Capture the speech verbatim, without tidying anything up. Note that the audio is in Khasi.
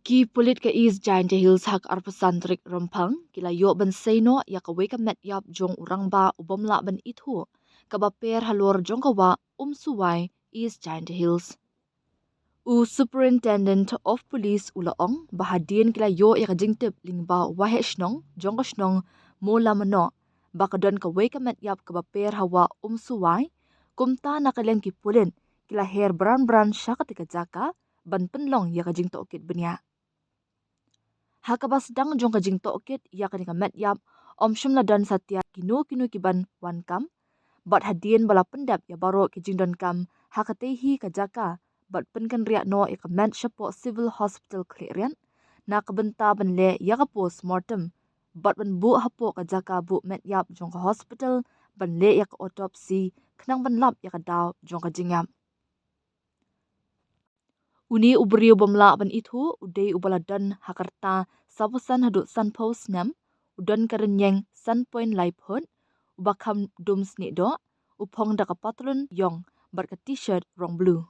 Ki pulit ka East Jaintia Hills ha ka arphew san tarik Rymphang ki la ïoh ban sei noh ïa kawei ka met ïap jong u rangbah u bym lah ban ithuh kaba per halor jong ka wah Umsuwai, East Jaintia Hills. U Superintendent of Police u la ong ba hadien ki la ïoh ïa ka jingtip lyngba u waheh shnong jong ka shnong Mawlamanoh ba ka don kawei ka met ïap kaba per ha wah Umsuwai, kumta na ka liang ki pulit ki la her bran bran sha katei ka jaka ban pynlong ïa ka jingtohkit bniah. Ha kaba sdang jong ka jingtohkit ïa kane ka met ïap, ym shym la don satia kino kino ki ban wan kam, bad hadien ba la pyndep ïa baroh ki jingdonkam ha katei hi ka jaka bad pynkynriah noh ïa ka met shapoh Civil Hospital Khliehriat na ka bynta ban leh ïa ka post mortem bad ban buh hapoh ka jaka buh met ïap jong ka hospital ban leh ïa ka autopsy khnang ban lap ïa ka daw jong ka jingïap. Une u briew bym lah ban ithuh u dei uba la don ha ka rta sawphew san haduh sanphew snem, u don ka rynïeng san point lai phut, uba kham dum snieh doh, u phong da ka patlun ïong bad ka t-shirt rong blue.